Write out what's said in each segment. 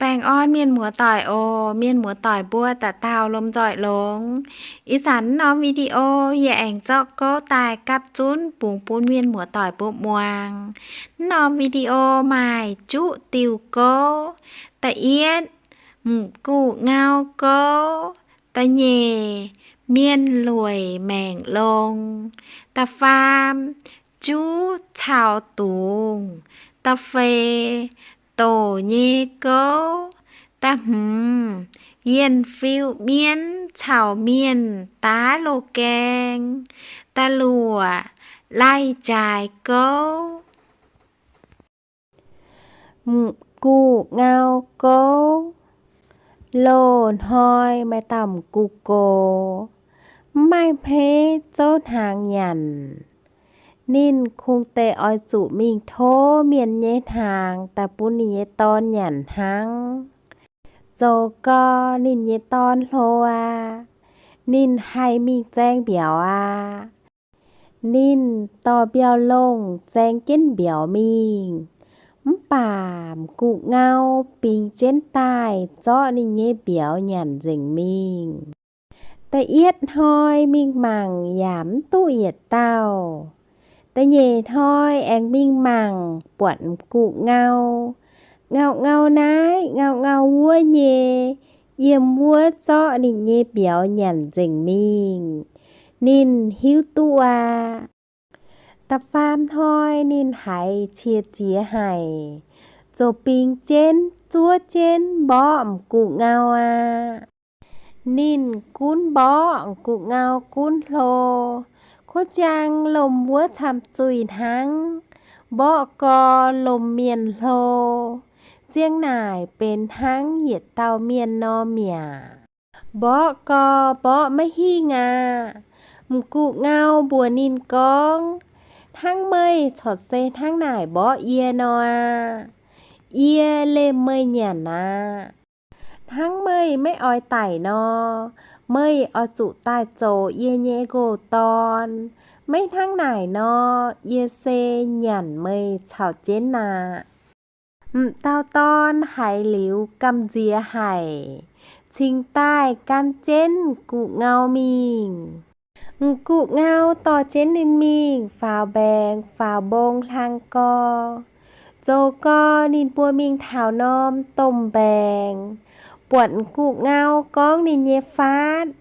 Baengh orn mienh muoz-doic oc. Mienh muoz-doic mbuo dauh dauh lomh nzoih longx. Ih zanc norm video yie aengx zorqv gouv daaih gapv zunv bungx bun mienh muoz-doic mbuo muangx. Norm video maaih juqv diuh gouv. Da'yietv, m'gux ngau gouv. Da'nyeic, mienh lueic maengc longx. Da'faam, juv caux dungz. Da'feix, doc nyei gouv. Da'hmz, yienh fiuv mienv caux mienh daav loz-gaeng. Da'luoqc, lai-jaaix gouv. M'gux ngau gouv. Loz-hnoi maaih dauh m'gux gox, mv maaih hmeiv zouv hnaangx nyanc. Ninh kungx deix oix zuqc mingh tov mienh nyei hnaangx daaih bun ninh nyei dorn nyanc hnangv. Zoux gau ninh nyei dorn hlo aqv, ninh haih mingh zaeng mbiauz aqv. Ninh dorh mbiauh longh zaeng jienv mbiauz mingh, mv baac m'gux ngau bingx jienv daaih zorqv ninh nyei mbiauz nyanc nzengc mingh. Da'yietv hnoi mingh mangc yaac mv duqv yietc dauh. Da'nyeic hnoi aengx mingh mangc buatc m'gux ngau. Ngau ngau naaiv ngau ngau wuov nyei, yiem wuov zorqv ninh nyei mbiauz nyanc nzengc mingh. Ninh hiuv duqv aqv. Da'faam hnoi ninh haiz qiex jiez haic, ziouc bingx jienv zuov jienv mborqv m'gux ngau aqv. Ninh gunv mborqv m'gux ngau gunv hlo, kuv jaang lomh wuov camv zuih hnangv, mborqv gau lomh mienh hlo. Ziang naaic benx hnangv yietc dauh mienh nor mi'aqv. Mborqv gau mborqv maiv hingh aqv. M'gux ngau mbuox ninh gorngv, hnangv meih corc se hnangv naaic mborqv yie nor aqv. Yie lemh meih nyanc aqv. Hnangv meih maiv oix daic nor, meih oix zuqc daaih zoux yie nyei nqox dorn. Maiv hnangv naaic nor, yie se nyanc meih caux jienv aqv. M'dauh dorn haiz liuz gamh nziex haic, cingx daaih gan jienv m'gux ngau mingh. M'gux ngau dorh jienv ninh mingh faaux mbaengx faaux mbong hlang gau. Zoux gau ninh mbuo mingh taux norm domh mbaengx, buatc m'gux ngau gorngv ninh nyei faatv,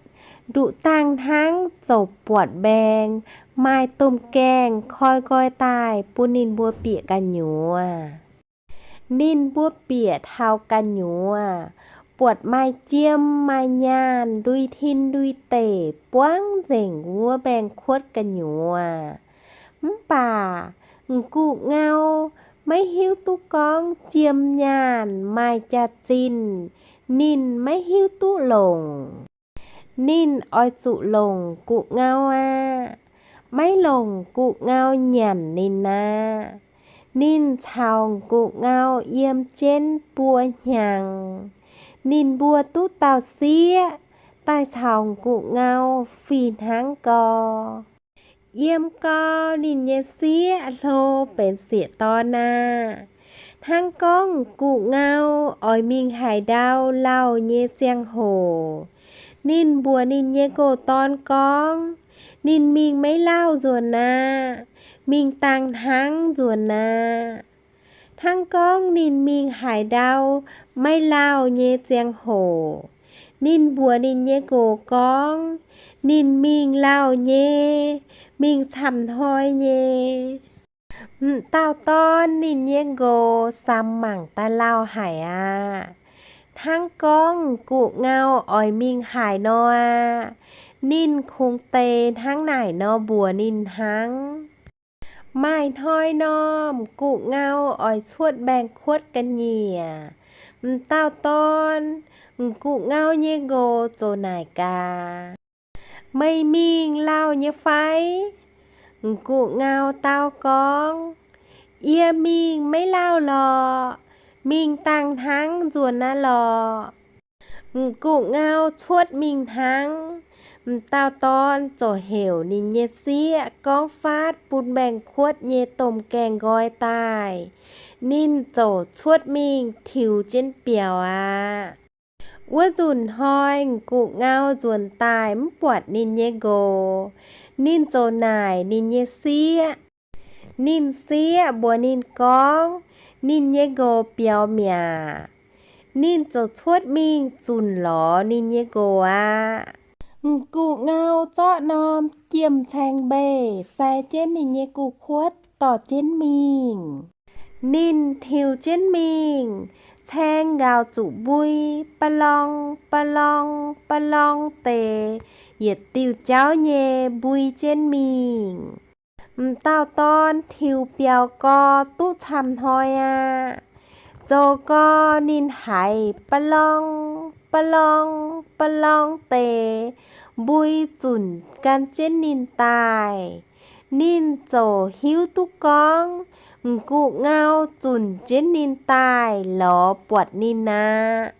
nduqc dangh hnangv ziouc buatc mbaengx maaih domh gaengh koi nqoi daaih bun ninh mbuo bieqc gu'nyuoz. Ninh mbuo bieqc taux gu'nyuoz, buatc maaih jiem maaih nyaanh ndui tin ndui deic buangv nzengc wuov mbaengx-kuotv gu'nyuoz. Mv baac m'gux ngau maiv hiuv duqv gorngv jiem nyaanh maaih jaax-zinh, ninh maiv hiuv duqv longc. Ninh oix zuqc longc m'gux ngau aqv. Maiv longc m'gux ngau nyanc ninh aqv. Ninh caux m'gux ngau yiem jienv buo hnyangx. Ninh mbuo duqv dauh sieqv daaih caux m'gux ngau fih hnangv gau. Yiem gau ninh nyei sieqv hlo benx sieqv-dorn aqv. Hnangv gorngv m'gux ngau oix mingh haaix ndau lauh nyei ziangh hoc, ninh mbuox ninh nyei nqox dorn gorngv, ninh mingh maiv lauh nzuonx aqv, mingh dangh hnangv nzuonx aqv. Hnangv gorngv ninh mingh haaix ndau maiv lauh nyei ziangh hoc, ninh mbuox ninh nyei nqox gorngv, ninh mingh lauh nyei, mingh camv hnoi nyei. M'dauh dorn ninh nyei nqox samx mangc daaih lauh haic aqv. Hnangv gorngv m'gux ngau oix mingh haaix nor aqv, ninh kungx deix hnangv naaic nor mbuox ninh hnangv. Maaih hnoi nor, m'gux ngau oix cuotv mbaengx-kuotv ga'nyiec. M'dauh dorn, m'gux ngau nyei nqox ziouc naaic gaax, meih mingh lauh nyei fai? M'gux ngau dau gorngv, yie mingh maiv lauh lorqc, mingh dangh hnangv nzuonx aqv lorqc. M'gux ngau cuotv mingh hnangv. M'dauh dorn ziouc heuc ninh nyei sieqv gorngv faatv bun mbaengx-kuotv nyei domh gaengh nqoi daaih. Ninh ziouc cuotv mingh tiux jienv biaux aqv. Wuov nzunc hnoi m'gux ngau nzuonx daaih mv buatc ninh nyei nqox, ninh ziouc naaic ninh nyei sieqv. Ninh sieqv mbuox ninh gorngv, ninh nyei nqox biaux mi'aqv. Ninh ziouc cuotv mingh zunc lorz ninh nyei nqox aqv. M'gux ngau zorqv norm jiem-caeng mbeih sai jienv ninh nyei guv-kuotv dorh jienv mingh. Ninh tiux jienv mingh, caeng nqaaux zuqc mbui, balong, balong, balong deix, yietc diuh jauv nyei mbui jienv mingh. M'dauh dorn tiux biaux gau duqv camv hnoi aqv. Zoux gau ninh haiz balong, balong, balong deix mbui zunc gan jienv ninh daaih. Ninh ziouc hiuv duqv gorngv m'gux ngau zunc jienv ninh daaih lorz buatc ninh aqv.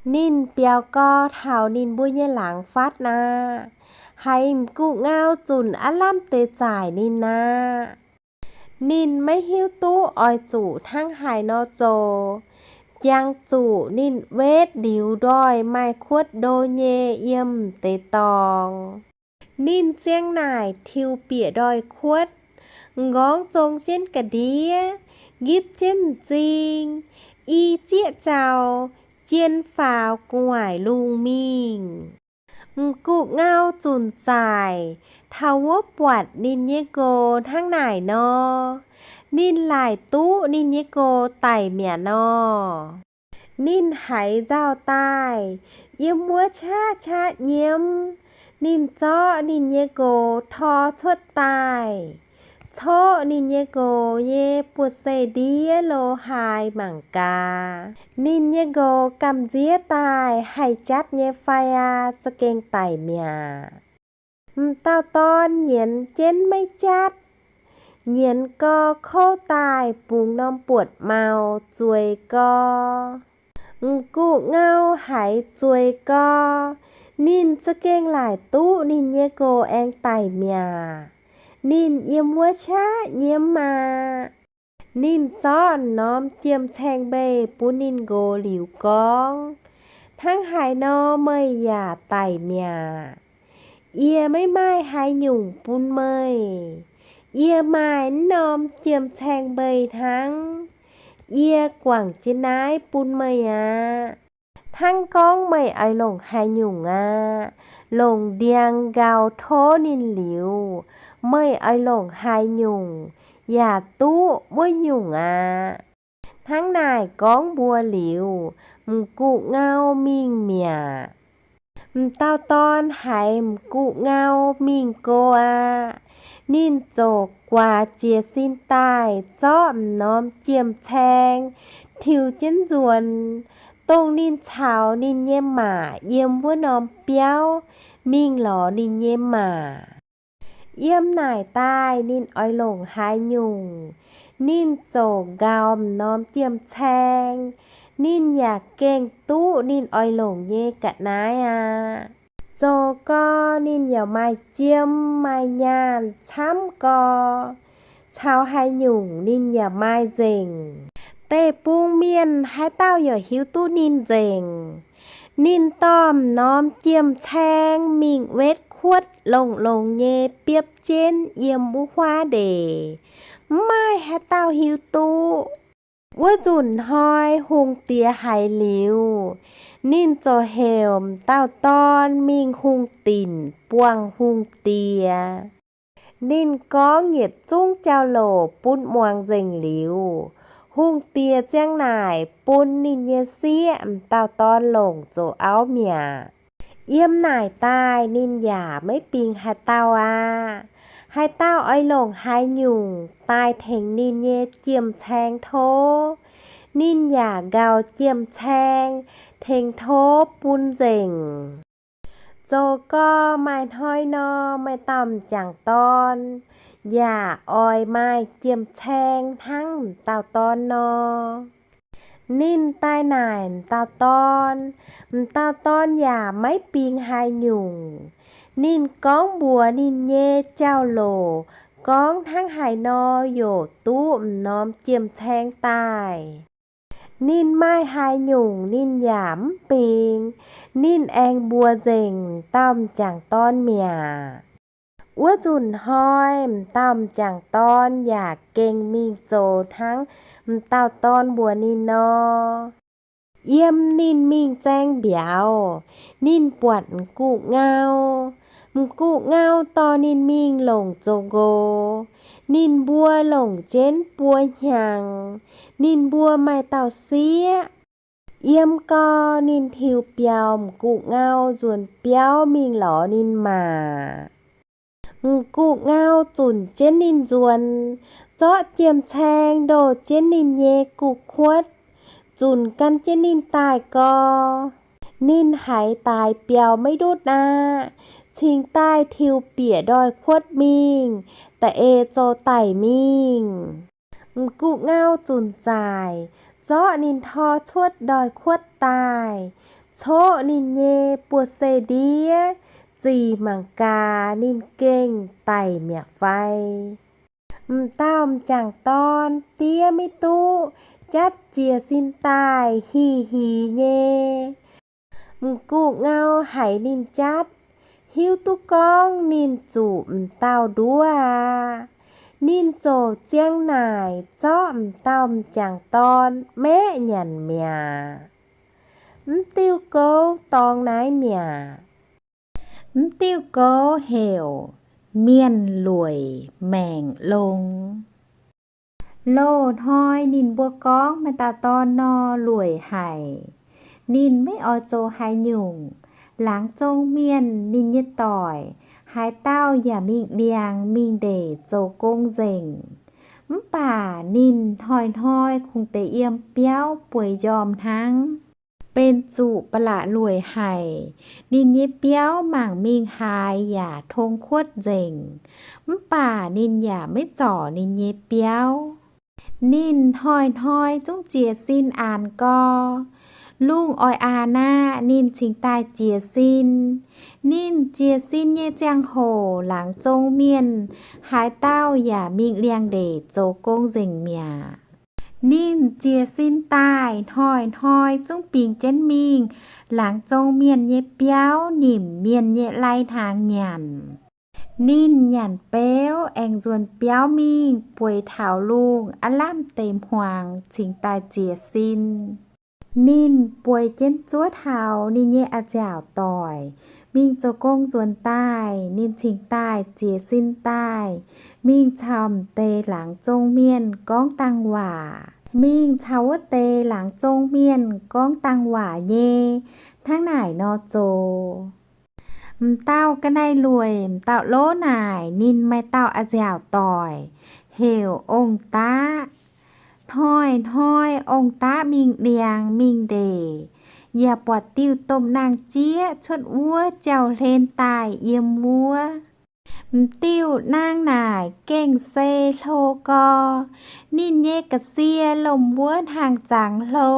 Ninh biaux gau taux ninh mbuo nyei laangz fatv aqv, haiz m'gux ngau zunc aav lamh deix zaaic ninh aqv. Ninh maiv hiuv duqv oix zuqc hnangv haaix nor zoux. Jangx zuqc ninh wetv liuz ndoih maaih kuotv ndo nyei yiem deix dorngx. Ninh ziang naaic tiux bieqc ndoih-kuotv, m'nqorngv zong jienv ga'ndiev, nqipv jienv m'zing, i zieqv zaux, jien faaux gu'nguaaic lungh mingh. M'gux ngau zunc zaaic taux wuov buatc ninh nyei nqox hnangv naaic nor, ninh laaic duqv ninh nyei nqox daic mi'aqv nor. Ninh haiz nzauh daaih, yiem wuov qaqv qaqv nyiemv. Ninh zorqv ninh nyei nqox tor cuotv daaih, coqv ninh nyei nqox nyei buoz-seih ndiev lo haaix mangc gaax. Ninh nyei nqox gamh nziev daaih, haih jatv nyei fai aqv, za'gengh daic mi'aqv. M'dauh dorn nyienz jienv maiv jatv. Nyienz gau kouv daaih bungx norm buotc maux zueiz gau. M'gux ngau haiz zueiz gau, ninh za'gengh laaic duqv ninh nyei nqox aengx daic mi'aqv. Ninh yiem wuov qaqv nyiemv aqv. Ninh zorqv norm jiem-caeng mbeih bun ninh nqox liuz gorngv, hnangv haaix nor meih yaac daic mi'aqv? Yie maiv maaih haaix nyungc bun meih. Yie maaih m'norm jiem-caeng mbeih hnangv. Yie guangc jienv naaiv bun meih aqv. Hnangv gorngv meih oix longc haaix nyungc aqv, longc ndiangx-nqaux tov ninh liuz, meih oix longc haaix nyungc yaac duqv wuov nyungc aqv. Hnangv naaic gorngv mbuox liuz, m'gux ngau mingh mi'aqv. M'dauh dorn haiz m'gux ngau mingh go aqv, ninh ziouc guaax jiez sin daaih zorqv m'norm jiem-caeng tiux jienv nzuonx, dongh ninh caux ninh nyei maa yiem wuov norm biauv mingh lorz ninh nyei maa. Yiem naaic daaih ninh oix longc haaix nyungc, ninh ziouc nqaux m'norm jiem-caeng. Ninh yaac gengh duqv ninh oix longc nyei ga'naaiv aqv. Zoux gau ninh yaac maaih jiem maaih nyaanh camv gau. Caux haaix nyungc ninh yaac maaih nzengc. Deic-bung mienh haaix dauh yaac hiuv duqv ninh nzengc. Ninh dorh m'norm jiem-caeng mingh wetv kuotv longx-longx nyei biopv jienv yiem wuov huaav ndeic. Mv maaih haaix dauh hiuv duqv. Wuov nzunc hnoi hungh diex haiz liuz, ninh ziouc heuc m'dauh dorn mingh hungh dinc buangh hungh diex. Ninh gorngv yietc zungv jauv-louc bun muangx nzengc liuz, hungh diex ziang naaic bun ninh nyei sieqv m'dauh dorn longc zoux auv mi'aqv. Yiem naaic daaih ninh yaac maiv bingx haaix dauh aqv. Haaix dauh oix longc haaix nyungc daaih tengx ninh nyei jiem-caeng tov, ninh yaac nqaux jiem-caeng tengx tov bun nzengc. Zoux gau maaih hnoi nor, maaih dauh m'jangc dorn yaac oix maaih jiem-caeng hnangv m'dauh dorn nor. Ninh daaih naaic m'dauh dorn, m'dauh dorn yaac maiv bingx haaix nyungc. Ninh gorngv mbuox ninh nyei jauv-louc Gorngv hnangv haaix nor yaac duqv m'norm jiem-caeng daaih. Ninh maaih haaix nyungc ninh yaac mv bingx, ninh aengx mbuox nzengc m'dauh m'jangc dorn mi'aqv. Wuov nzunc hnoi m'dauh m'jangc dorn yaac gengh mingh zoux hnangv m'dauh dorn mbuox ninh nor. Yiem ninh mingh zaeng mbiauz, ninh buatc m'gux ngau. M'gux ngau dorh ninh mingh longc zoux nqox. Ninh mbuo longc jienv buo hnyangx. Ninh mbuo maaih dauh sieqv. Yiem gau ninh tiux biaux m'gux ngau nzuonx biauv mingh lorz ninh maa. M'gux ngau zunc jienv ninh nzuonx, zorqv jiem-caeng ndoh jienv ninh nyei gu'kuotv, zunc gan jienv ninh daaih gau. Ninh haiz daaix biaux maiv ndutv aqv, cingx daaih tiux bieqc ndoih-kuotv mingh, da'eix zoux daic mingh. M'gux ngau zunc zaaic, zorqv ninh tor cuotv ndoih-kuotv daaih, coqv ninh nyei buoz-seix ndiev, zic mangc gaax ninh gengh daic mi'aqv fai. M'dauh m'jangc dorn diev maiv duqv, jatv jiez sin daaih hih hiz nyei. M'gux ngau haiz ninh jatv, hiuv duqv gorngv ninh zuqc m'dauh nduov aqv. Ninh ziouc ziang naaic zorqv m'dauh m'jangc dorn maeqv nyanc mi'aqv. Mv diuh gouv dorngx naaiv mi'aqv. Mv diuh gouv heuc Mienh Lueic Maengc Longx. Loz-hnoi ninh mbuo gorngv maaih dauh dorn nor lueic haic. Ninh maiv oix zoux haaix nyungc. Laangz zong mienh ninh nyei doic, haaix dauh yaac mingh ndiangx mingh ndeic zoux gong nzengc. Mv baac ninh hnoi-hnoi kungx deix yiem biauv bueix njormh hnangv. Benx zuqc ba'laqc lueic haic, ninh nyei biauv mangc mingh haaix yaac tong kuotv nzengc. Mv baac ninh yaac maiv zorc ninh nyei biauv. Ninh hnoi-hnoi zungv jiez sin aanx gau. Lungh oix aanx aqv, ninh cingx daaih jiez sin. Ninh jiez sin nyei ziangh hoc laangz zong mienh haaix dauh yaac mingh liangx-ndeic zoux gong nzengc mi'aqv. Ninh jiez sin daaih hnoi-hnoi zungv bingx jienv mingh laangz zong mienh nyei biauv nimc mienh nyei lai-hnaangx nyanc. Ninh nyanc beuv aengx nzuonx biauv mingh bueix taux lungh aav lamh deix hmuangx cingx daaih jiez sin. Ninh bueix jienv zuov taux ninh nyei a'nziaauc doic mingh zoux gong nzuonx daaih, ninh cingx daaih jiez sin daaih, mingh caux m'deix laangz zong mienh gorngv dang waac, mingh caux wuov deix laangz zong mienh gorngv dang waac nyei, hnangv naaic nor zoux. M'dauh ga'naaiv-lueic, m'dauh lov naaic, ninh maaih dauh a'nziaauc doic, heuc Ong-Daqv. Hnoi-hnoi Ong-Daqv mingh ndiangx mingh ndeic, yaac buatc diuh domh naang-jieqv cuotv wuov jauv-hlen daaih yiem wuov. M'diuh naang naaic gengh se hlo gau, ninh nyei ga'sie lomh wuov hnaangx zangx hlo.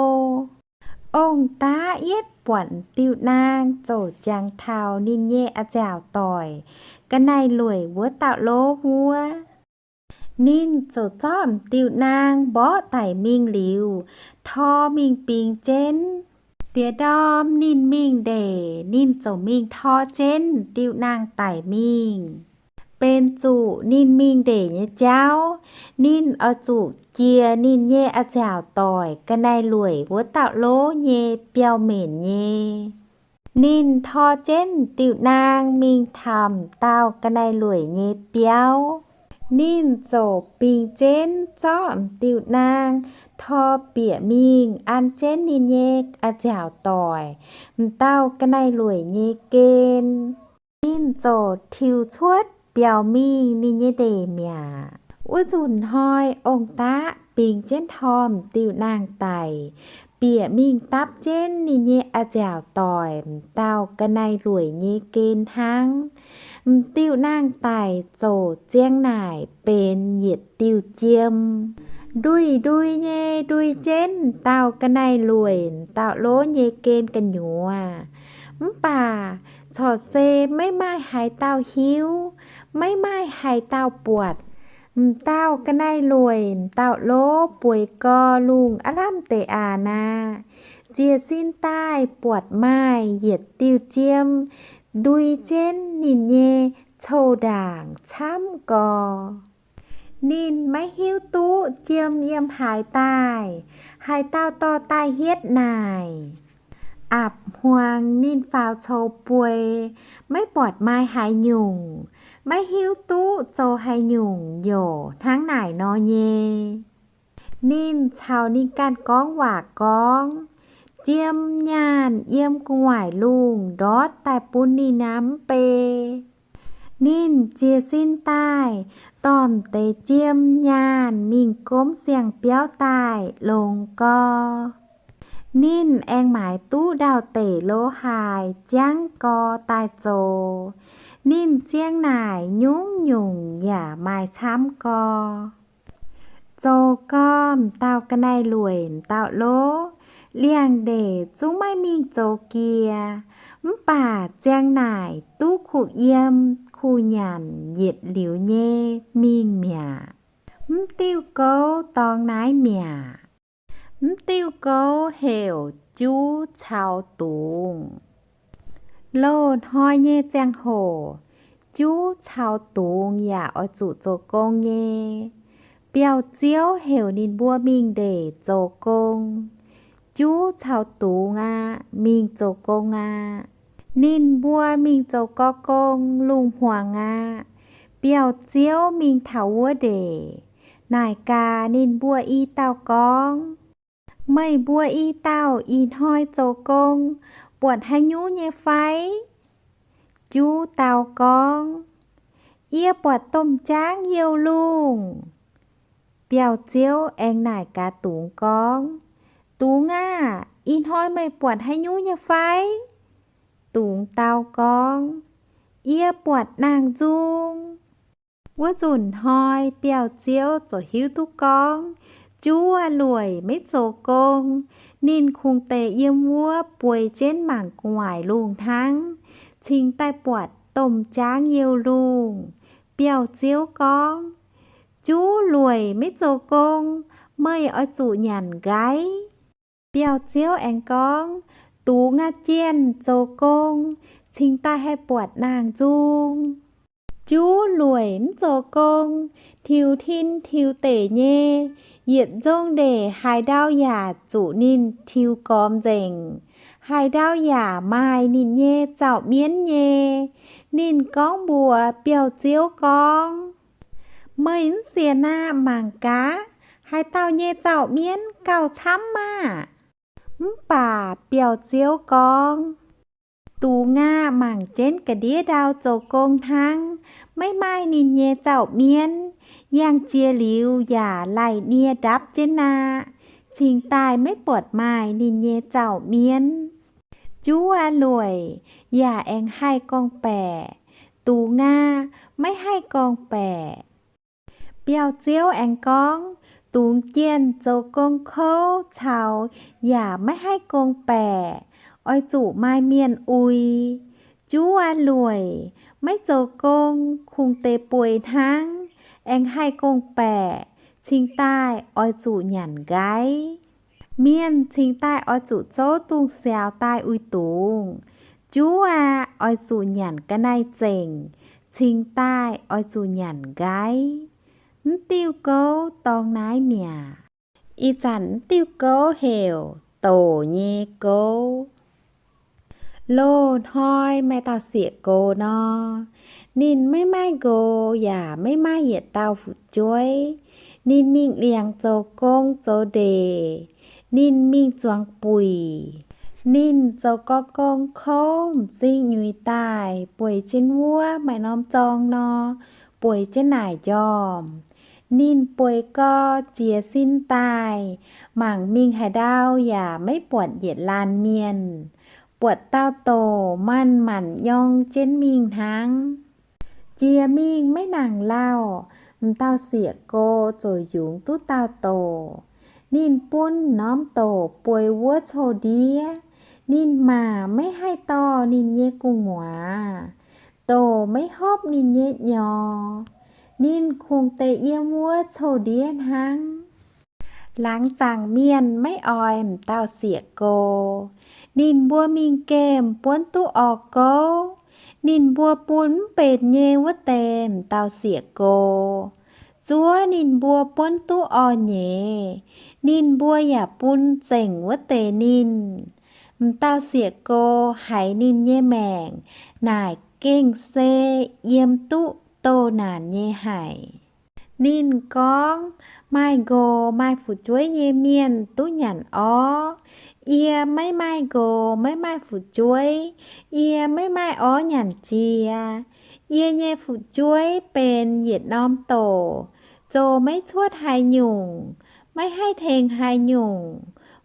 Ong-Daqv yietv buatc m'diuh naang ziouc jangx taux ninh nyei a'nziaauc doic, ga'naaiv-lueic wuov dauh lov wuov. Ninh ziouc zorqv m'diuh naang mborqv daic mingh liuz, tor mingh bingx jienv. Diex ndorm ninh mingh ndeic, ninh ziouc mingh tor jienv m'diuh naang daic mingh. Benx zuqc ninh mingh ndeic nyei jauv, ninh oix zuqc jiex ninh nyei a'nziaauc doic ga'naaiv-lueic wuov dauh lov nyei biauv-menc nyei. Ninh tor jienv m'diuh naang mingh taux m'dauh ga'naaiv-lueic nyei biauv. Ninh ziouc bingx jienv zorqv m'diuh naang tor bieqc mingh an jienv ninh nyei a'nziaauc doic, m'dauh ga'naaiv-lueic nyei gen. Ninh ziouc tiux cuotv biaux mingh ninh nyei ndeic mi'aqv. Wuov nzunc hnoi Ong-Daqv bingx jienv tor m'diuh naang daic, bieqc mingh dapv jienv ninh nyei a'nziaauc doic, m'dauh ga'naaiv-lueic nyei gen hnangv. M'diuh naang daic ziouc ziang naaic benx yietc diuh jiem. Ndui-ndui nyei ndui jienv m'dauh ga'naaiv-lueic, m'dauh lov nyei gen gu'nyuoz. Mv baac corc se maiv maaih haaix dauh hiuv, maiv maaih haaix dauh buatc. M'dauh ga'naaiv-lueic, m'dauh lov bueix gau lungh aav lamh deix aqc naaic, jiez sin daaih buatc maaih yietc diuh jiem ndui jienv ninh nyei cou-ndaangc camv gau. Ninh maiv hiuv duqv jiem yiem haaix daaih, haaix dauh dorh daaih hietv naaic. Apc hmuangx ninh faaux coux bueix, maiv buatc maaih haaix nyungc, maiv hiuv duqv zoux haaix nyungc youc hnangv naaic nor nyei. Ninh caux ninh ganh gorngv waac gorngv, jiem nyaanh yiem gu'nguaaic lungh ndortv daaih bun ninh aqv mv bei. Ninh jiez sin daaih dorh m'deix jiem nyaanh mingh gomv siang-biauv daaih longx gau. Ninh aengx maaiz duqv ndau-deic lo haaix jangv gau daaih zoux. Ninh ziang naaic nyungc-nyungc yaac maaih camv gau. Zoux gau, m'dauh ga'naaiv-lueic m'dauh lov, liangx-ndeic zungv maiv mingh zoux jiex, mv baac ziang naaic duqv kuh yiem kuh nyanc yietc liuz nyei mingh mi'aqv. Mv diuh gouv dorngx naaiv mi'aqv. Mv diuh gouv heuc juv caux dungz. Loz-hnoi nyei ziangh hoc, juv caux dungz yaac oix zuqc zoux gong nyei. Biauv-ziouv heuc ninh mbuo mingh ndeic zoux gong. Juv caux dungz aqv, mingh zoux gong aqv. Ninh mbuo mingh zoux gorqv gong lungh hmuangx aqv. Biauv-ziouv mingh taux wuov ndeic, naaic gaax ninh mbuo i dauh gorngv, meih mbuo i dauh ih hnoi zoux gong buatc haaix nyungc nyei fai? Juv dau gorngv, yie buatc domh jaangv youh lungh. Biauv-ziouv aengx naaic gaax dungz gorngv, dungz aah! Ih hnoi meih buatc haaix nyungc nyei fai? Dungz dau gorngv, yie buatc naang-nzung. Wuov nzunc hnoi biauv-ziouv ziouc hiuv duqv gorngv juv aav lueic maiv zoux gong. Ninh kungx deix yiem wuov bueix jienv mangc gu'nguaaic lungh hnangv, cingx daaih buatc domh jaangv youh lungh. Biauv-ziouv gorngv, juv lueic maiv zoux gong, meih oix zuqc nyanc nqaiv. Biauv-ziouv aengx gorngv, dungz aav jienh zoux gong, cingx daaih haih buatc naang-nzung. Juv lueic mv zoux gong, tiux tin tiux deic nyei, yietc nzong ndeic haaix ndau yaac zuqc ninh tiux gormx nzengc. Haaix ndau yaac maaih ninh nyei zaux mienv nyei. Ninh gorngv mbuox biauv-ziouv gorngv, meih mv sienx aqv, mangc gaax, haaix dauh nyei zaux mienv gauh camv maah! Mv baac biauv-ziouv gorngv, dungz aqv, mangc jienv ga'ndiev ndau zoux gong hnangv, maiv maaih ninh nyei zaux mienv. Yangh jiex liuz yaac laih nie ndapv jienv aqv, cingx daaih maiv buatc maaih ninh nyei zaux mienv. Juv aav lueic yaac aengx haih gorngv-baeqc, dungz aqv, maiv haih gorngv-baeqc. Biauv-ziouv aengx gorngv, dungz jienh zoux gong kouv caux yaac maiv haih gorngv-baeqc, oix zuqc maaih mienh uix. Juv aav lueic maiv zoux gong, kungx deix bueix hnangv, aengx haih gorngv-baeqc, cingx daaih oix zuqc nyanc nqaiv. Mienh cingx daaih oix zuqc zouv dungz siaaux daaih uix dungz. Juv aqv, oix zuqc nyanc ga'naaiv-zengc, cingx daaih oix zuqc nyanc nqaiv. Mv diuh gouv dorngx naaiv mi'aqv. Ih zanc mv diuh gouv heuc douc nyei gouv. Loz-hnoi maaih dauh sieqv-gox nor, ninh maiv maaih nqox yaac maiv maaih yietc dauh fu'jueiv. Ninh mingh liangx zoux gong zoux ndeic. Ninh mingh zuangx buic. Ninh zoux gong kouv m'zing nyuix daaih, bueix jienv wuov maaih norm zorng nor, bueix jienv naaic njormh. Ninh bueix gau, jiez sin daaih, mangc mingh haaix ndau yaac maiv buatc yietc laanh mienh. Buatc dauh douc manc-manc nyorng jienv mingh hnangv. Jiex mingh maiv nangc lauh, m'dauh sieqv-gox ziouc yungz duqv dauh douc. Ninh bun norm douc bueix wuov coux ndiev. Ninh maac maiv haih dorh ninh nyei gu'nguaaz. Douc maiv hopv ninh nyei nyorx. Ninh kungx deix yiem wuov coux-ndiev hnangv. Laangz zaangc mienh maiv oix m'dauh sieqv gox. Ninh mbuo mingh gemh buonv duqv orv gouv. Ninh mbuo bun mv benx nyei wuov deix m'dauh sieqv gox. Zuov ninh mbuo buonv duqv orv nyeiz. Ninh mbuo yaac bun zengc wuov deix ninh. M'dauh sieqv gox haiz ninh nyei maengc naaic gengh se yiem duqv doh naanc nyei haic. Ninh gorngv, Maaih nqox maaih fu'jueiv nyei mienh duqv nyanc orv. Yie maiv maaih nqox maiv maaih fu'jueiv. Yie maiv maaih orv nyanc jiex. Yie nyei fu'jueiv benx yietc norm doc, zoux maiv cuotv haaix nyungc, maiv haih tengx haaix nyungc,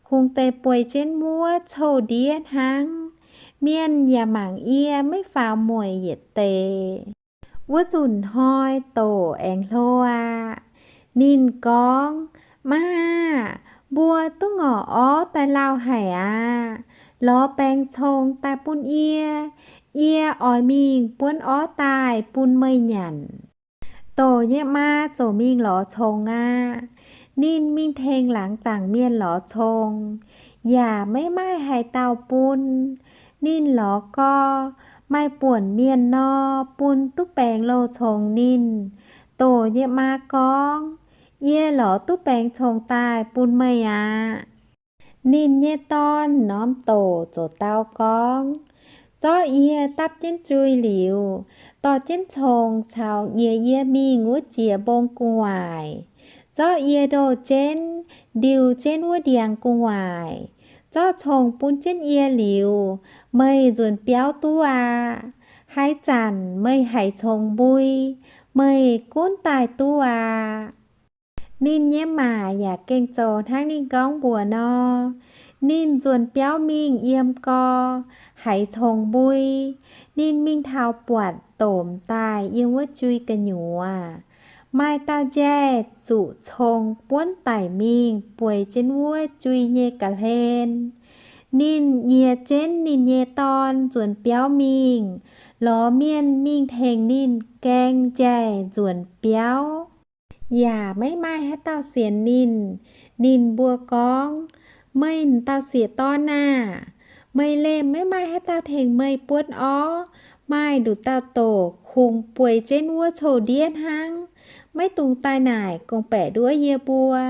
kungx deix bueix jienv wuov coux-ndiev hnangv. Mienh yaac mangc yie maiv faaux mueic yietc deix. Wuov nzunc hnoi doc aengx hlo aqv. Ninh gorngv, Maa aah, mbuo duqv ngorc orv daaih lauh haic aqv. Lorz baengx congx daaih bun yie. Yie oix mingh buonv orv daaih bun meih nyanc. Doc nyei maa ziouc mingh lorz congx aqv. Ninh mingh tengx laangz zaangc mienh lorz congx, yaac maiv maaih haaix dauh bun. Ninh lorz gau, maaih buonc mienh nor, bun duqv baengx loz-congx ninh. Doc nyei maa gorngv, Yie lorz duqv baengx congx daaih bun meih aqv. Ninh nyei dorn norm doc ziouc dau gorngv, Zorqv yie dapv jienv jui liuz, dorh jienv congx caux nyiec yie mingh wuov jiex mbong gu'nguaaic. Zorqv yie ndoh jienv, ndiux jienv wuov ndiangx gu'nguaaic. Zorqv congx bun jienv yie liuz, meih nzuonx biauv duqv aqv. Haaix zanc meih haiz congx mbui, meih gunv daaih duqv aqv. Ninh nyei maa yaac gengh zoux hnangv ninh gorngv mbuox nor. Ninh nzuonx biauv mingh yiem gau, haiz congx mbui. Ninh mingh taux buatc domh daaih yiem wuov jui gu'nyuoz. Maaih dauh njaih zuqc congx buonv daic mingh bueix jienv wuov jui nyei ga'hlen. Ninh nyiec jienv ninh nyei dorn nzuonx biauv mingh, lorz mienh mingh tengx ninh gaeng njaih nzuonx biauv. Yaac maiv maaih haaix dauh sienx ninh. Ninh mbuo gorngv, Meih m'dauh sieqv-dorn aah! Meih lemh maiv maaih haaix dauh tengx meih buonv orv. Maaih nduqc dauh doc kungx bueix jienv wuov coux-ndiev hnangv, maiv dungx daaih naaic gorngv-baeqc nduov yie mbuo.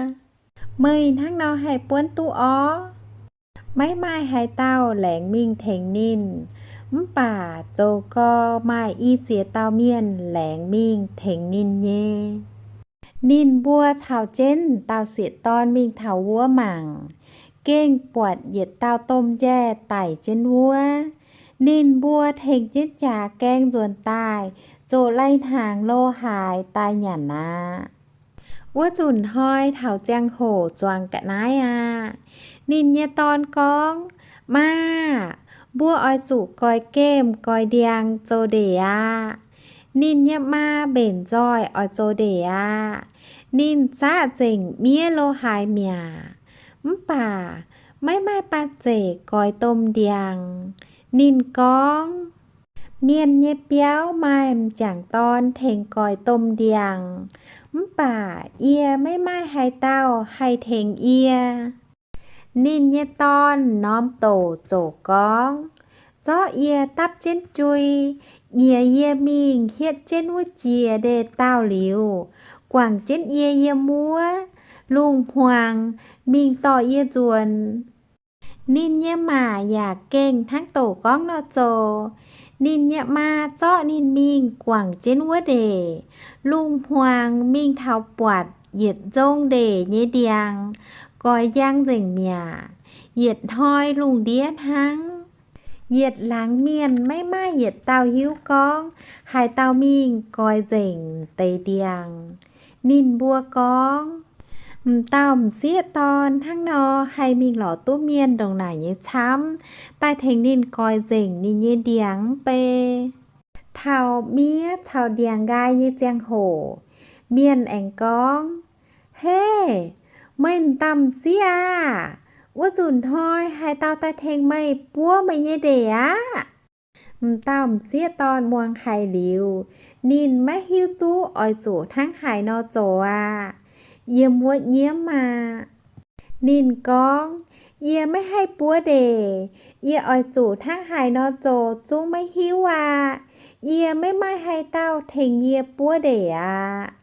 Meih hnangv nor haih buonv duqv orv? Maiv maaih haaix dauh laengz mingh tengx ninh, mv baac zoux gau maaih i ziex dauh mienh laengz mingh tengx ninh nyei. Ninh mbuo caux jienv m'dauh sieqv-dorn mingh taux wuov mangc, gengh buatc yietc dauh domh njaih daic jienv wuov. Ninh mbuo tengx jienv jaax gaeng nzuonx daaih, zoqc lai-hnaangx lo haaix daaih nyanc aqv. Wuov nzunc hnoi taux ziangh hoc zuangx ga'naaiv aqv. Ninh nyei dorn gorngv, Maa, mbuo oix zuqc goix gemh goix ndiangx zoux ndeic aqv. Ninh nyei maa mbenc nzoih oix zoux ndeic aqv. Ninh zaqv nzengc miev lo haaix mi'aqv, mv baac maiv maaih banh zeic goix domh ndiangx. Ninh gorngv, Mienh nyei biauv maaih m'jangc dorn tengx goix domh ndiangx, mv baac yie maiv maaih haaix dauh haih tengx yie. Ninh nyei dorn norm doc ziouc gorngv, Zorqv yie dapv jienv jui, nyiec yie mingh hietv jienv wuov jiex ndeic-daauh liuz, guangc jienv yie yiem wuov, lungh hmuangx mingh dorh yie nzuonx. Ninh nyei maa yaac gengh hnangv doc gorngv nor zoux. Ninh nyei maa zorqv ninh mingh guangc jienv wuov ndeic, lungh hmuangx mingh taux buatc yietc nzong ndeic nyei ndiangx, goix njang nzengc mi'aqv. Yietc hnoi lungh ndiev hnangv, yietc laangz mienh maiv maaih yietc dauh hiuv gorngv haaix dauh mingh goix nzengc deix ndiangx. Ninh mbuo gorngv, M'dauh m'sieqv dorn hnangv nor haih mingh lorz duqv mienh ndongc naaic nyei camv, daaih tengx ninh goix nzengc ninh nyei ndiangx mv bei. Taux miev caux ndiangx nqaai nyei ziangh hoc, mienh aengx gorngv, Hei, meih m'dauh m'sieqv aah! Wuov nzunc hnoi haaix dauh daaih tengx meih buov meih nyei ndeic aqv? M'dauh m'sieqv dorn muangx haiz liuz, ninh maiv hiuv duqv oix zuqc hnangv haaix nor zoux aqv. Yiem wuov nyiemv aqv. Ninh gorngv, Yie maiv haih buov ndeic. Yie oix zuqc hnangv haaix nor zoux zungv maiv hiuv aqv. Yie maiv maaih haaix dauh tengx yie buov ndeic aqv.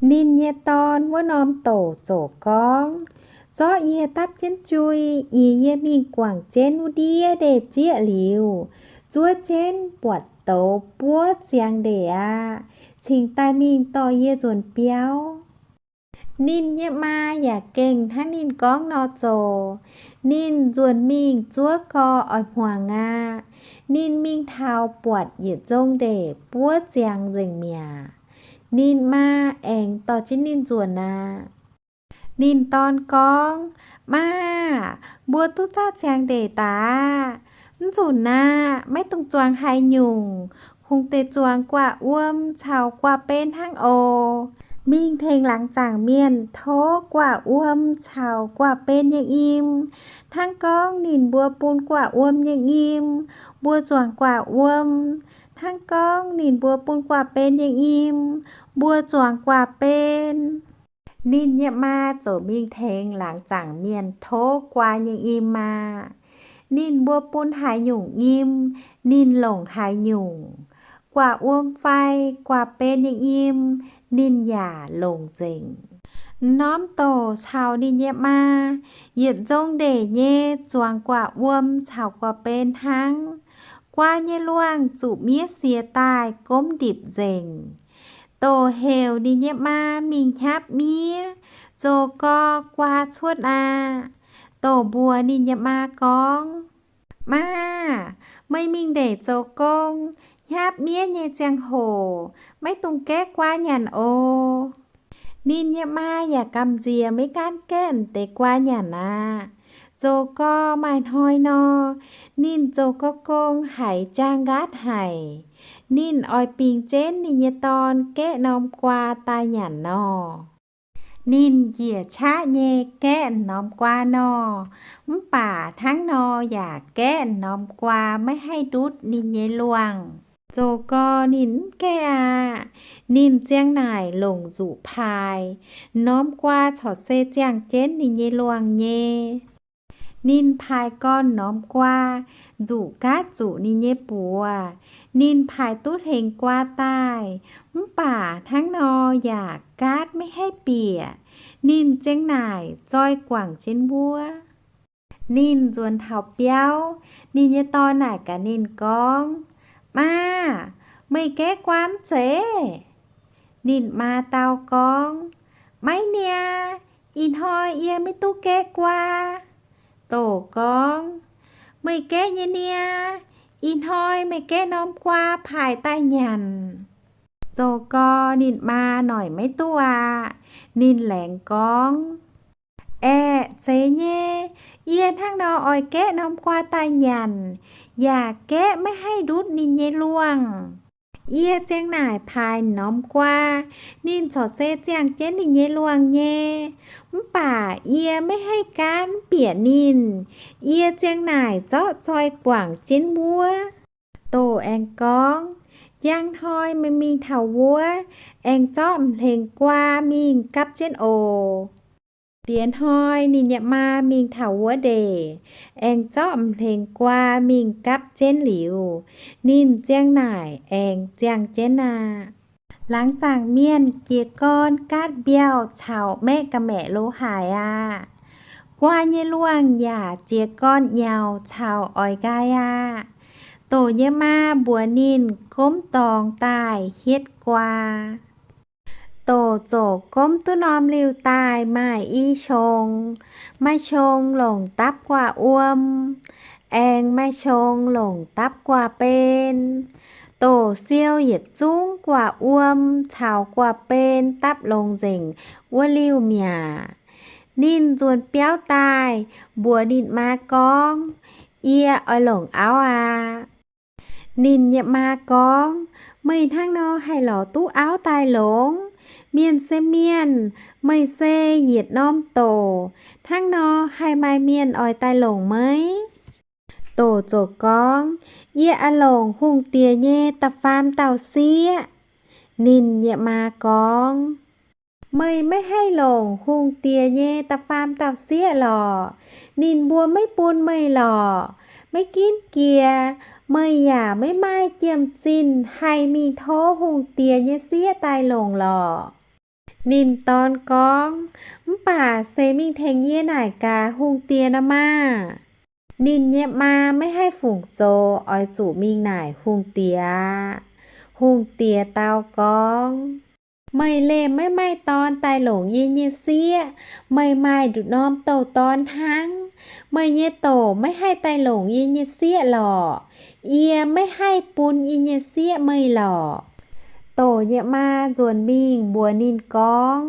Ninh nyei dorn wuov norm douc ziouc gorngv, Zorqv yie dapv jienv jui, yie, yie mingh guangc jienv wuov ndiev ndeic-zieqv liuz, zuov jienv buatc douz buov ziangx ndeic aqv. Cingx daaih mingh dorh yie nzuonx biauv. Ninh nyei maa yaac gengh hnangv ninh gorngv nor zoux. Ninh nzuonx mingh zuov gau oix hmuangx aqv. Ninh mingh taux buatc yietc nzong ndeic buov ziangx nzengc mi'aqv. Ninh maa aengx dorh jienv ninh nzuonx aqv. Ninh dorn gorngv, Maa, mbuo duqv zaqv ziangx ndeic daaih aqv. Mv nzunc aqv, maiv dungx zuangx haaix nyungc. Kungx deix zuangx guaav wuom caux guaav ben hnangv oc. Mingh tengx laangz zaangc mienh tov guaav wuom caux guaav ben nyei nyim. Hnangv gorngv ninh mbuo bun guaav wuom nyei nyim, mbuo zuangx guaav wuom. Hnangv gorngv ninh mbuo bun guaav ben nyei nyim, mbuo zuangx guaav ben. Ninh nyei maa ziouc mingh tengx laangz zaangc mienh tov guaav nyei nyim aqv. Ninh mbuo bun haaix nyungc nyim, ninh longc haaix nyungc. Guaav wuom fai guaav ben nyei nyim, ninh yaac longc nzengc. M'norm douc caux ninh nyei maa yietc nzong ndeic nyei zuangx guaav wuom caux guaav ben hnangv. Guaav nyei luangh zuqc miev siex daaih gomv ndipc nzengc. Douc heuc ninh nyei maa mingh hnyapv miev, zoux gau guaav cuotv aqv. Douc mbuox ninh nyei maa gorngv, Maa, meih mingh ndeic zoux gong, hnyapv miev nyei ziangh hoc maiv dungx gaeqv guaav nyanc oc. Ninh nyei maa yaac gamh nziex maiv gaanv gaeqv deix guaav nyanc aqv. Zoux gau maaih hnoi nor, ninh zoux gau gong haiz jaang nqaatv haic. Ninh oix bingx jienv ninh nyei dorn gaeqv norm guaa daaih nyanc nor. Ninh njiec qaqv nyei gaeqv norm guaa nor, mv baac hnangv nor yaac gaeqv norm guaa maiv haih ndutv ninh nyei luangh. Zoux gau ninh mv gaeqv aqv. Ninh ziang naaic longc nzuqc paaix, norm guaa corc se ziangh jienv ninh nyei luangh nyei. Ninh paaix gorn norm guaa, nzuqc gaatv zuqc ninh nyei buoz. Ninh paaix duqv hlengx guaa daaih, mv baac hnangv nor yaac gaatv maiv haih bieqc. Ninh ziang naaic zoi guangc jienv wuov. Ninh nzuonx taux biauv, ninh nyei dorn naaic gaax ninh gorngv, Maa, meih gaeqv guaa mv zeiz? Ninh maa dau gorngv, Maiv niaa, ih hnoi yie maiv duqv gaeqv guaa. Doc gorngv, Meih gaeqv nyei niaa, ih hnoi meih gaeqv norm guaa paaix daaih nyanc. Zoux gau ninh maa noic maiv duqv aqv. Ninh laengz gorngv, Aeqv, zeiz nyei. Yie hnangv nor oix gaeqv norm guaa daaih nyanc, yaac gaeqv maiv haih ndutv ninh nyei luangh. Yie ziang naaic paaix norm guaa, ninh corc se ziangh jienv ninh nyei luangh nyei. Mv baac yie maiv haih gaanv bieqc ninh. Yie ziang naaic zorqv zoi guangc jienv wuov. Doc aengx gorngv, Njang hnoi meih mingh taux wuov, aengx zorqv m'hlengc guaa mingh gapv jienv oc. Diex hnoi ninh nyei maa mingh taux wuov ndeic, aengx zorqv m'hlengc guaa mingh gapv jienv liuz, ninh ziang naaic aengx ziangh jienv aqv. Laangz zaangc mienh jiez gorn gaatv mbiauh caux maeqv ga'maeqc lo haic aqv. Guaa nyei luangh yaac jiez gorn nyaux caux oix nqaai aqv. Doc nyei maa mbuox ninh gomv dorngx daaih hietv guaa. Doc ziouc gomv duqv norm liuh daaih maaih i qongx. Maaih qongx longc dapv guaa wuom, aengx maaih qongx longc dapv guaa ben. Doc siou yietc zungv guaa wuom caux guaa ben dapv longx nzengc wuov liuh mi'aqv. Ninh nzuonx biauv daaih mbuox ninh maa gorngv, Yie oix longc auv aqv. Ninh nyei maa gorngv, Meih hnangv nor haih lorz duqv auv daaih longx? Mienh se mienh, meih se yietc norm doc, hnangv nor haih maaih mienh oix daaih longc meih? Doc ziouc gorngv, Yie oix longc hungh diex nyei da'faam dauh sieqv. Ninh nyei maa gorngv, Meih maiv haih longc hungh diex nyei da'faam dauh sieqv lorqc. Ninh mbuo maiv bun meih lorqc. Maiv ginv jiex, meih yaac maiv maaih jiem-zinh haih mingh tov hungh diex nyei sieqv daaih longc lorqc. Ninh dorn gorngv, Mv baac se mingh tengx yie naaic gaax hungh diex nor maah! Ninh nyei maa maiv haih fungc zoux, oix zuqc mingh naaic hungh diex aqv. Hungh diex dau gorngv, Meih liemh maiv maaih dorn daaih longc yie nyei sieqv. Meih maaih nduqc norm douz-dorn hnangv. Meih nyei doc maiv haih daaih longc yie nyei sieqv lorqc. Yie maiv haih bun yie nyei sieqv meih lorqc. Doc nyei maa nzuonx mingh mbuox ninh gorngv,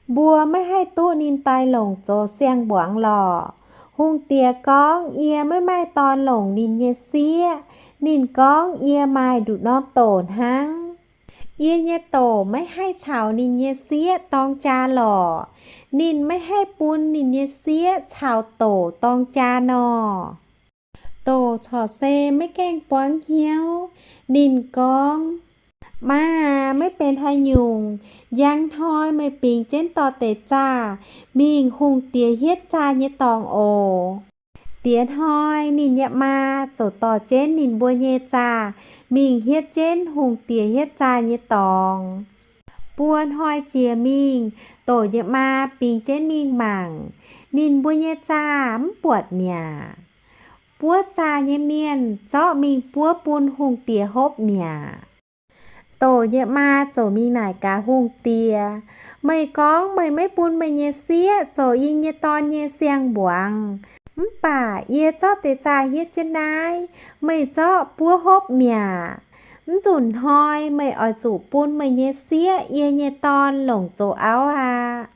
Mbuo maiv haih duqv ninh daaih longc zoux siang-mbuangz lorqc. Hungh diex gorngv, Yie maiv maaih dorn longc ninh nyei sieqv. Ninh gorngv, Yie maaih nduqc norm doc hnangv. Yie nyei doc maiv haih caux ninh nyei sieqv dorng jaa lorqc. Ninh maiv haih bun ninh nyei sieqv caux doc dorng jaa nor. Doc corc se maiv gaengh buangv hnyouv. Ninh gorngv, Maa aah, maiv benx haaix nyungc. Njang hnoi meih bingx jienv dorh deix zaah mingh hungh diex hietv zaah nyei dorngx oc. Diex hnoi ninh nyei maa ziouc dorh jienv ninh mbuo nyei zaah mingh hietv jienv hungh diex hietv zaah nyei dorngx. Buo hnoi jiex mingh, doc nyei maa bingx jienv mingh mangc, ninh mbuo nyei zaah mv buatc mi'aqv. Buov zaah nyei mienh zorqv mingh buov bun hungh diex hopv mi'aqv. Doc nyei maa ziouc mingh naaic gaax hungh diex, Meih gorngv meih maiv bun meih nyei sieqv zoux yie nyei dorn nyei siang-mbuangz. Mv baac yie zorqv deix zaah hietv jienv naaiv, meih zorqv buov hopv mi'aqv. Mv nzunc hnoi meih oix zuqc bun meih nyei sieqv yie nyei dorn longc zoux auv aqv.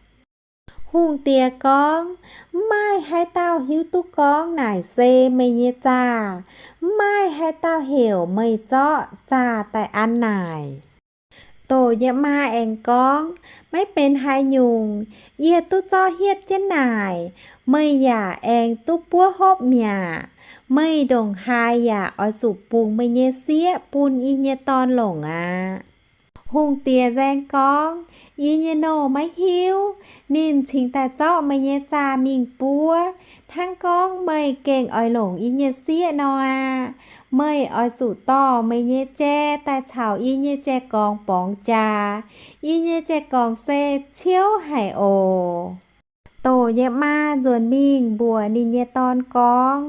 Hungh diex gorngv, Mv maaih haaix dauh hiuv duqv gorngv naaic se meih nyei zaah. Mv maaih haaix dauh heuc meih zorqv zaah daaih an naaic. Doc nyei maa aengx gorngv, Maiv benx haaix nyungc. Yie duqv zorqv hietv jienv naaic, meih yaac aengx duqv buov hopv mi'aqv. Meih ndongc haaix yaac oix zuqc bungx meih nyei sieqv bun yie nyei dorn longc aqv. Hungh diex nzaeng gorngv, Yie nyei nouh maiv hiuv. Ninh cingx daaih zorqv meih nyei zaah mingh buov. Hnangv gorngv meih gengh oix longc yie nyei sieqv nor aqv, meih oix zuqc dorh meih nyei jai daaih caux yie nyei jai-gorngx borngz jaax. Yie nyei jai-gorngx se ciouv haic oc. Doc nyei maa nzuonx mingh mbuox ninh nyei dorn gorngv,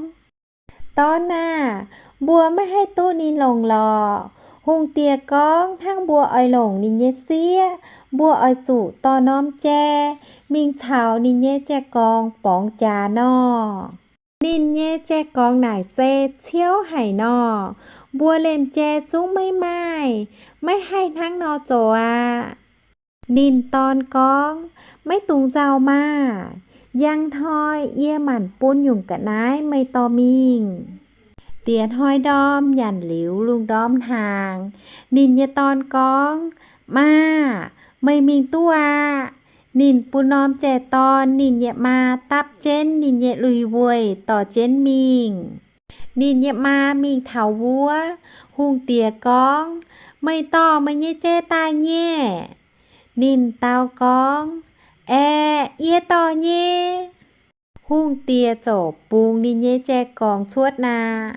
Dorn aah! Mbuo maiv haih duqv ninh longc lorqc. Hungh diex gorngv hnangv mbuo oix longc ninh nyei sieqv, mbuo oix zuqc dorh norm jai mingh caux ninh nyei jai-gorngx borngz jaax nor. Ninh nyei jai-gorngx naaic se ciouv haic nor. Mbuo liemh jai zungv maiv maaih, maiv haih hnangv nor zoux aqv. Ninh dorn gorngv, Maiv dungx nzauh maah! Njang hnoi yie maanc bun nyungc ga'naaiv meih dorh mingh. Diex hnoi ndorm nyanc liuz lungh ndorm hnaangx, ninh nyei dorn gorngv, Maa, meih mingh duqv aqv. Ninh bun norm jai-dorn ninh nyei maa dapv jienv ninh nyei lui-weih dorh jienv mingh. Ninh nyei maa mingh taux wuov, hungh diex gorngv, Meih dorh meih nyei jai daaih nyei? Ninh dau gorngv, Aeqv, yie dorh nyei. Hungh diex ziouc bungx ninh nyei jai-gorngx cuotv aqv.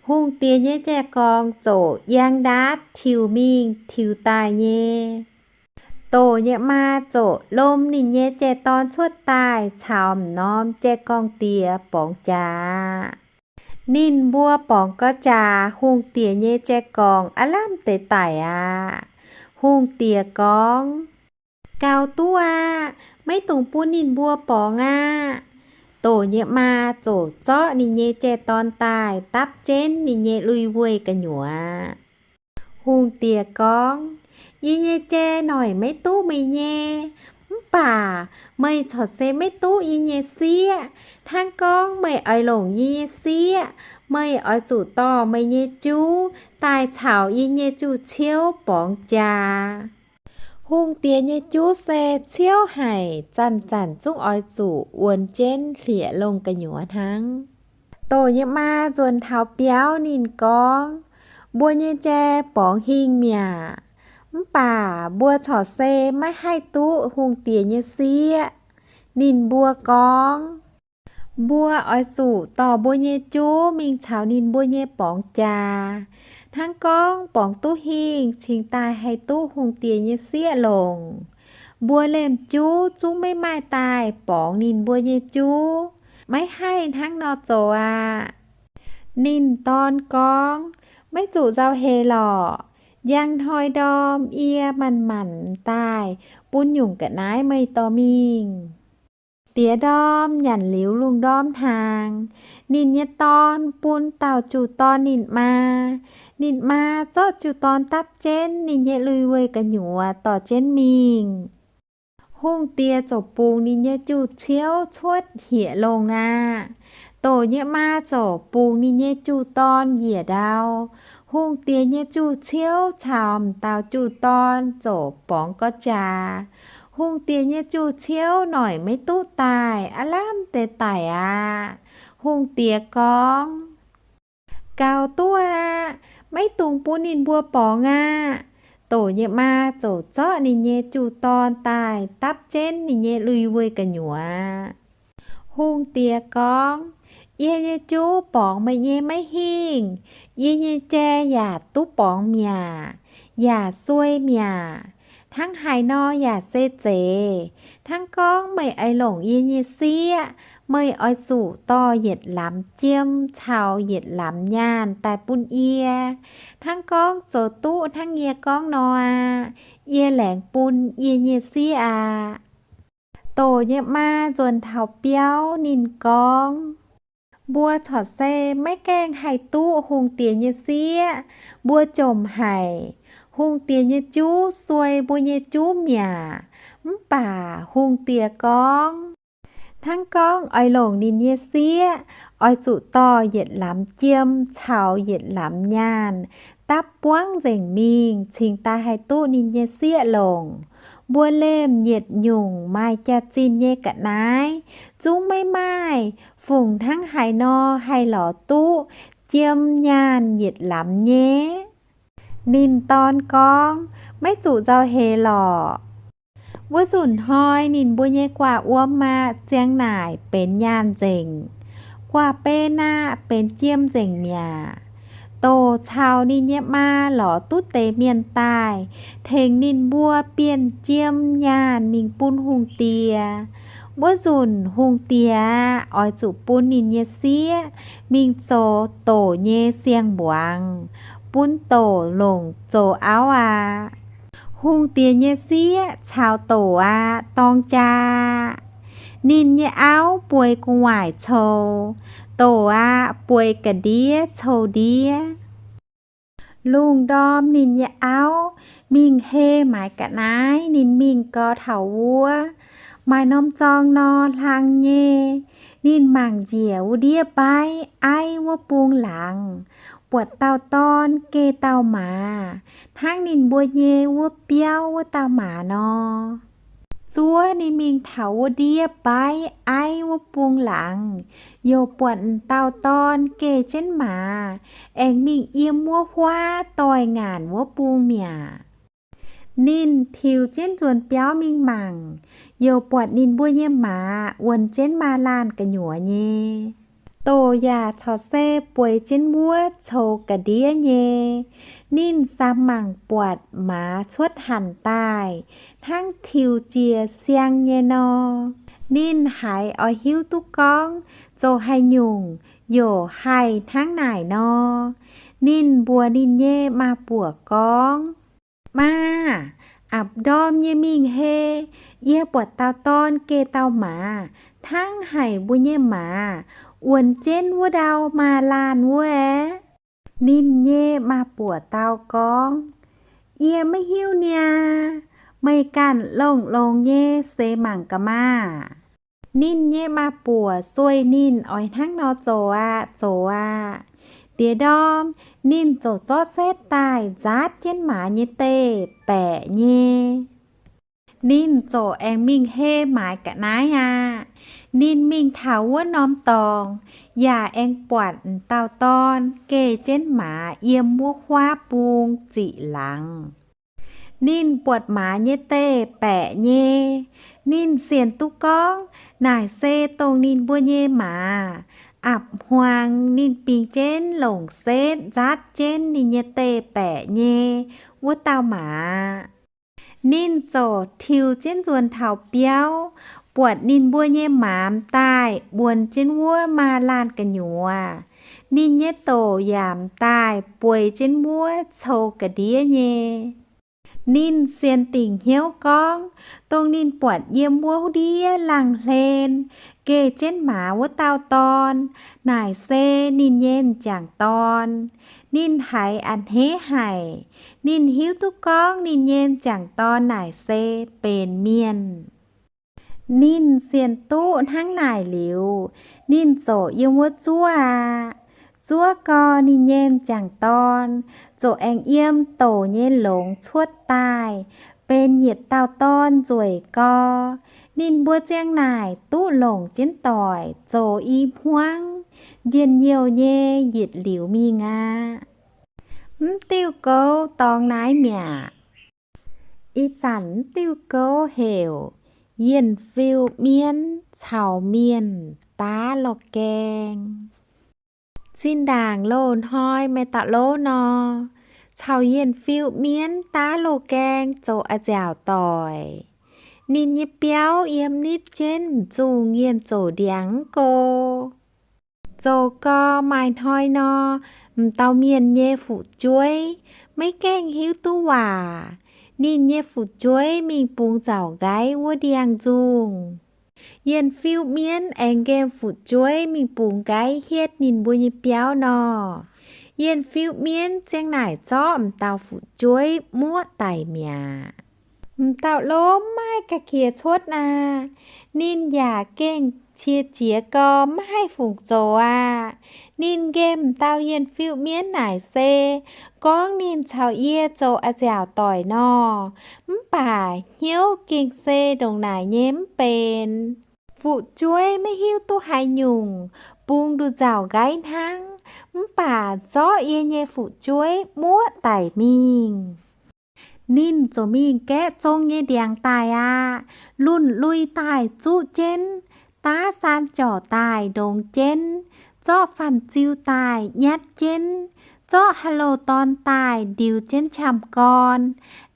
Hungh diex nyei jai-gorngx ziouc yangh ndaatv tiux mingh tiux daaih nyei. Doc nyei maa ziouc lomh ninh nyei jai-dorn cuotv daaih caux m'norm jai-gorngx diex borngz jaax. Ninh mbuo borngz gauh jaax, hungh diex nyei jai-gorngx aav lamh deix daic aqv. Hungh diex gorngv, Gaux duqv aqv. Maiv dungx bun ninh mbuo borngz aqv. Doc nyei maa ziouc zorqv ninh nyei jai-dorn daaih dapv jienv ninh nyei lui-weih gu'nyuoz. Hungh diex gorngv, Yie nyei jai noic maiv duqv meih nyei. Mv baac meih corc se maiv duqv yie nyei sieqv. Hnangv gorngv meih oix longc yie nyei sieqv, meih oix zuqc dorh meih nyei juv daaih caux yie nyei juv-ciouv borngz jaax. Hungh diex nyei juv se ciouv haic, zanc-zanc zungv oix zuqc wuonx jienv hlieqv-longh gu'nyuoz hnangv. Doc nyei maa nzuonx taux biauv, ninh gorngv, mbuo nyei jai borngz hingh mi'aqv, mv baac mbuo corc se maiv haih duqv hungh diex nyei sieqv. Ninh mbuo gorngv, mbuo oix zuqc dorh mbuo nyei juv mingh caux ninh mbuo nyei borngz jaax, hnangv gorngv borngz duqv hingh cingx daaih haih duqv hungh diex nyei sieqv longc. Mbuo liemh juv zungv maiv maaih daaih borngz ninh mbuo nyei juv. Maiv haih hnangv nor zoux aqv. Ninh dorn gorngv, maiv zuqc nzauh heix lorqc. Njang hnoi ndorm yie manc-manc daaih bun nyungc ga'naaiv meih dorh mingh. Diex ndorm nyanc liuz lungh ndorm hnaangx, ninh nyei dorn bun dauh juh-dorn ninh maa. Ninh maa zorqv juh-dorn dapv jienv ninh nyei lui-weih gu'nyuoz dorh jienv mingh. Hungh diex ziouc bungx ninh nyei juh-ciouv cuotv hieqc longh aqv. Doc nyei maa ziouc bungx ninh nyei juh-dorn njiec ndau. Hungh diex nyei juh-ciouv caux m'dauh juh-dorn ziouc borngz gorx jaax. Hungh diex nyei juh-ciouv noic maiv duqv daaih, aav lamh deix daic aqv. Hungh diex gorngv, gaux duqv aqv. Maiv dungx bun ninh mbuo borngz aqv. Doc nyei maa ziouc zorqv ninh nyei juh-dorn daaih dapv jienv ninh nyei lui-weih gu'nyuoz. Hungh diex gorngv, yie nyei juv borngz meih nyei maiv hingh. Yie nyei jai yaac duqv borngz mi'aqv, yaac suei mi'aqv. Hnangv haaix nor yaac se zeiz. Hnangv gorngv meih aix longc yie nyei sieqv, meih oix zuqc dorh yietc lamz jiem caux yietc lamz nyaanh daaih bun yie. Hnangv gorngv zoux duqv hnangv yie gorngv nor aqv, yie laengz bun yie nyei sieqv aqv. Doc nyei maa nzuonx taux biauv, ninh gorngv, mbuo corc se maiv gaengh haih duqv hungh diex nyei sieqv. Mbuo jomc haic. Hungh diex nyei juv suei mbuo nyei juv mi'aqv. Mv baac hungh diex gorngv, hnangv gorngv oix longc ninh nyei sieqv, oix zuqc dorh yietc lamz jiem caux yietc lamz nyaanh dapv buangv nzengc mingh cingx daaih haih duqv ninh nyei sieqv longc. Mbuo liemh yietc nyungc maaih jaax-zinh nyei ga'naaiv zungv maiv maaih, fungc hnangv haaix nor haih lorz duqv jiem nyaanh yietc lamz nyei? Ninh dorn gorngv, maiv zuqc nzauh heix lorqc. Wuov nzunc hnoi ninh mbuo nyei guaax wuom aqv, ziang naaic benx nyaanh nzengc. Guaax ben aqv, benx jiem nzengc mi'aqv. Doc caux ninh nyei maa lorz duqv deix mienh daaih tengx ninh mbuo bienh jiem nyaanh mingh bun hungh diex. Wuov nzunc hungh diex aqv, oix zuqc bun ninh nyei sieqv mingh zoux doc nyei siang-mbuangz, bun doc longc zoux auv aqv. Hungh diex nyei sieqv caux doc aqv dorng jaa. Ninh nyei auv bueix gu'nguaaic cou, doc aqv bueix ga'ndiev cou ndiev. Lungh ndorm ninh nyei auv mingh hei maaiz ga'naaiv, ninh mingh gau taux wuov, maaih norm zorng nor hlang nyei. Ninh mangc njiec wuov ndiev mbaiv aiv wuov bung laangz, buatc dauh dorn geh dauh maaz, hnangv ninh mbuo nyei wuov biauv wuov dauh maaz nor. Zuov ninh mingh taux wuov ndiev mbaiv aiv wuov bung laangz, youc buatc dauh dorn geh jienv maaz, aengx mingh yiem wuov huaav doix-ngaanc wuov bung mi'aqv. Ninh tiux jienv nzuonx biauv mingh mangc, youc buatc ninh mbuo nyei maaz wuonx jienv maaz-laanh gu'nyuoz nyei. Doc yaac corc se bueix jienv wuov coux ga'ndiev nyei. Ninh samx mangc buatc maaz cuotv hanc daaih, hnangv tiux jiex siang nyei nor. Ninh haiz oix hiuv duqv gorngv zoux haaix nyungc youc haih hnangv naaic nor. Ninh mbuox ninh nyei maa-buoc gorngv, maa, apc ndorm yie mingh hei, yie buatc dauh dorn geh dauh maaz, hnangv haic mbuo nyei maaz wuonx jienv wuov ndau maaz-laanh wuov aeqv. Ninh nyei maa-buoc dau gorngv, yie maiv hiuv niaa. Meih ganh longx-longx nyei seix mangc gaax maah. Ninh nyei maa-buoc sueih ninh oix hnangv nor zoux aqv, zoux aqv. Diex ndorm ninh ziouc zorqv setv daaih nzaatv jienv maaz nyei deic baeqc nyei. Ninh ziouc aengx mingh hei maaiz ga'naaiv aqv. Ninh mingh taux wuov norm dorngx, yaac aengx buatc m'dauh dorn geh jienv maaz yiem wuov huaav bung ziqc laangz. Ninh buatc maaz nyei deic-baeqc nyei. Ninh sienx duqv gorngv naaic se dongh ninh mbuo nyei maaz. Apc hmuangx ninh bingx jienv longc setv nzaatv jienv ninh nyei deic-baeqc nyei wuov dauh maaz. Ninh ziouc tiux jienv nzuonx taux biauv, buatc ninh mbuo nyei maaz m'daaih wuonx jienv wuov maaz-laanh gu'nyuoz. Ninh nyei doc yaac m'daaih bueix jienv wuov cou ga'ndiev nyei. Ninh sienx dingc hnyouv gorngv, dongh ninh buatc yiem wuov ndiev laangh hlen geh jienv maaz wuov dauh dorn, naaic se ninh nyei m'jangc dorn. Ninh haiz a'hneiv haic. Ninh hiuv duqv gorngv ninh nyei m'jangc dorn naaic se benx mienh. Ninh sienx duqv hnangv naaic liuz, ninh ziouc yiem wuov zuov aqv. Zuov gau, ninh nyei m'jangc dorn ziouc aengx yiem doc nyei longx cuotv daaih, benx yietc dauh dorn nzueic gau. Ninh mbuo ziang naaic duqv longc jienv doic zoux i hmuangv, njien-youh nyei yietc liuz mingh aqv. Mv diuh gouv dorngx naaiv mi'aqv. Ih zanc mv diuh gouv heuc Yienh Fiu Mienv Caux Mienh Daav Loz-Gaeng. Zinh ndaangc loz-hnoi maaih dauh lov nor, caux Yienh Fiu Mienv daav loz-gaeng zoux a'nziaauc doic. Ninh nyei biauv yiem nitv jienv m'zungh yienh zoc ndiangx mv go. Zoux gau maaih hnoi nor, m'dauh mienh nyei fu'jueiv maiv gaengh hiuv duqv waac. Ninh nyei fu'jueiv mingh bungx nzauc nqaiv wuov ndiangx-nzungh. Yienh Fiu Mienv aengx nqemh fu'jueiv mingh bungx nqaiv hietv ninh mbuo nyei biauv nor. Yienh Fiu Mienv ziang naaic zorqv m'dauh fu'jueiv muoqv daic mi'aqv. M'dauh lov mv maaih ga'qiex cuotv aqv. Ninh yaac gengh qiex jiez gau maiv haih fungc zoux aqv. Ninh nqemh m'dauh Yienh Fiu Mienv naaic se gorngv ninh caux yie zoux a'nziaauc doic nor, mv baac hnyouv gengh se ndongc naaic nyei mv benx. Fu'jueiv maiv hiuv duqv haaix nyungc, bungx nduqc nzauc nqaiv hnangv, mv baac zorqv yie nyei fu'jueiv muoqv daic mingh. Ninh ziouc mingh gaeqv zong nyei ndiangx daaih aqv. Lunh lui daaih zuqv jienv, daav saan jorc daaih ndongx jienv, zorqv fanh ziu daaih nyatv jienv, zorqv haaix loz dorn daaih ndiux jienv qamv gorn,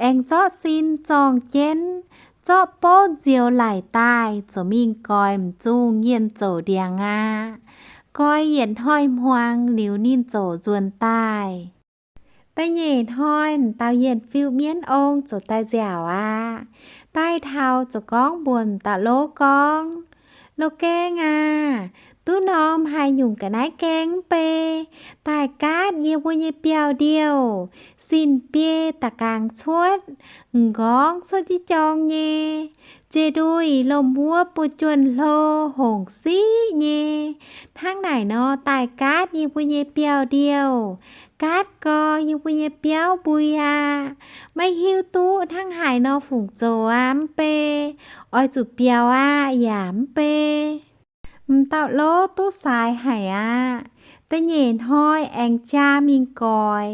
aengx zorqv sin zorngh jienv, zorqv bouv nzioux laic daaih ziouc mingh goix m'zungh yienh zoc ndiangx aqv. Goix yietc hnoi hmuangx liuz ninh ziouc nzuonx daaih. Da'nyeic hnoi m'dauh Yienh Fiu Mienv Ong ziouc daaih nziaauc aqv. Daaih taux ziouc gorngv mbuox m'dauh lov gorngv, Loz-gaeng aac, duqv norm haaix nyungc ga'naaiv gaeng mv bei, daaih gaatv yie mbuo nyei biauv-ndiouh. Sin-biei da'gaangx cuotv, m'nqorngv cuotv jienv jorng nyei. Jiex nduih lomh wuov buo juonh hlo hongc siqv nyei. Hnangv naaic nor daaih gaatv yie mbuo nyei biauv-ndiouh, gaatv gau yie mbuo nyei biauv mbui aqv. Maiv hiuv duqv hnangv haaix nor fungc zoux aqv mv bei. Oix zuqc biaux aqv yaac mv bei. M'dauh lov duqv saaix haic aqv. Da'nyeic hnoi aengx jaa mingh goix.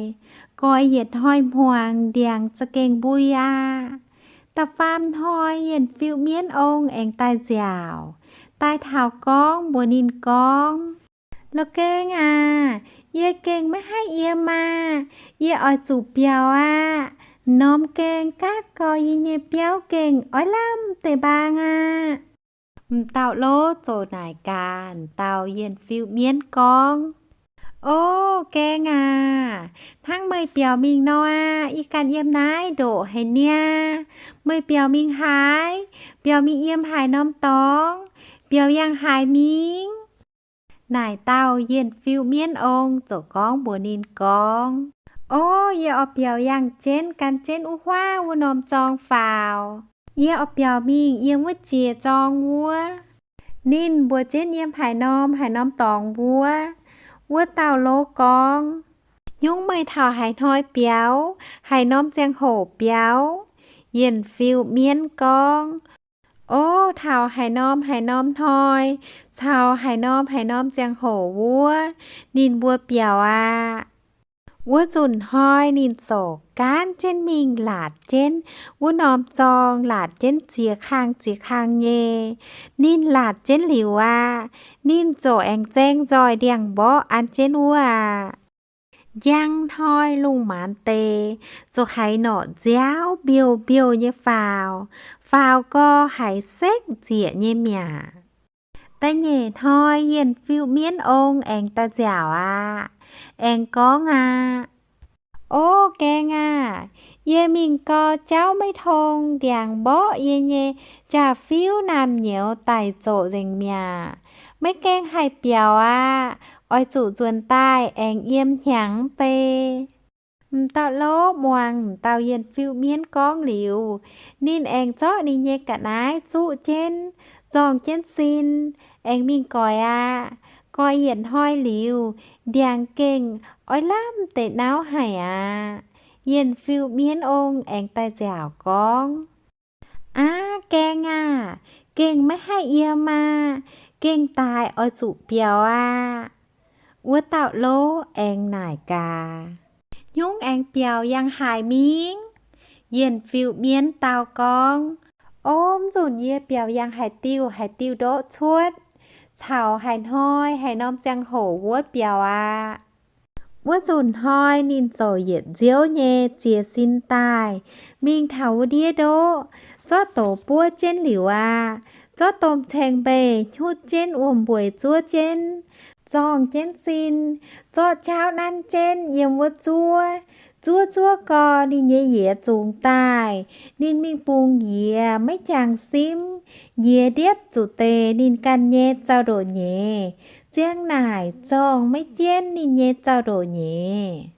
Goix yietc hnoi hmuangx ndiangx za'gengh mbui aqv. Da'faam hnoi Yienh Fiu Mienv Ong aengx daaih nziaauc. Daaih taux gorngv mbuox ninh gorngv, Loz-gaeng aac, yie gengh maiv haih yiem aqv. Yie oix zuqc biaux aqv. M'norm gaeng gaatv gau yie nyei biauv gengh oix lamh deix mbaang aqv. M'dauh lov ziouc naaic gaax m'dauh Yienh Fiu Mienv gorngv, O gaeng aac, hnangv meih biaux mingh nor aqv, yie ganh yiem naaiv ndoqc haic niaa. Meih biaux mingh haaix? Biaux mingh yiem haaix norm dorngx? Biaux yangh haaix mingh? Naaic dauh Yienh Fiu Mienv Ong ziouc gorngv mbuox ninh gorngv, O, yie oix biaux yangh jienv gan jienv wuov huaav wuov norm zorng faaux. Yie oix biaux mingh yiem wuov jiex zorng wuov. Ninh mbuox jienv yiem haaix norm haaix norm dorngx wuov. Wuov dauh lov gorngv, Nyungc meih taux haaix hnoi biaux, haaix norm ziangh hoc biaux, Yienh fiu mienv gorngv, O, taux haaix norm haaix norm hnoi, caux haaix norm haaix norm ziangh hoc wuov, ninh mbuo biaux aqv. Wuov nzunc hnoi ninh ziouc gaanv jienv mingh laatc jienv wuov norm zorng, laatc jienv ziex kang ziex kang nyei. Ninh laatc jienv liuz aqv, ninh ziouc aengx zaeng nzoih ndiangx-mborqv an jienv wuov aqv. Njang hnoi lungh maanz deix ziouc haiz norqc nziaauv mbiouh mbiouh nyei faaux, faaux gau haiz sekv nzieqc nyei mi'aqv. Da'nyeic hnoi Yienh Fiu Mienv Ong aengx daaih nziaauc aqv, aengx gorngv aqv, O gaeng aah! Yie mingh gau jauv maiv tong, ndiangx-mborqv yie nyei jaa-fiuv naamh nyouz daic zoqc nzengc mi'aqv. Maiv gaengh haih biaux aqv. Oix zuqc nzuonx daaih aengx yiem hnyangx mv bei. M'dauh lov muangx m'dauh Yienh Fiu Mienv gorngv liuz, ninh aengx zorqv ninh nyei ga'naaiv zuqv jienv, zorng jienv sin, aengx mingh goix aqv. Goix yietc hnoi liuz, ndiangx gengh oix lamh deix nauv haic aqv. Yienh Fiu Mienv Ong aengx daaih nziaauc gorngv, Aav, gaeng aah! Gengh maiv haih yiem aqv. Gengh daaix oix zuqc biaux aqv. Wuov dauh lov aengx naaic gaax, Hnyungv aengx biaux yangh haaix mingh? Yienh Fiu Mienv dau gorngv, O, mv nzunc yie biaux yangh haaix diuh haaix diuh ndoqv cuotv, caux haaix hnoi haaix norm ziangh hoc wuov biaux aqv. Wuov nzunc hnoi ninh ziouc yietc nziouv nyei ziex sin daaih mingh taux wuov ndiev ndoqv, zorqv douz buov jienv liuz aqv, zorqv domh caeng mbeix hnyutv jienv wuom-mbueic zuov jienv, zorng jienv sin, zorqv jaauv nanv jienv yiem wuov zuov. Zuov zuov gau, ninh nyei yiex zungx daaih. Ninh mingh bungx yiex maiv jangx simv, yiex ndiepv zuqc deix ninh ganh nyei zaux-ndoqv nyeiz. Ziang naaic zorng maiv jienv ninh nyei zaux-ndoqv nyeiz.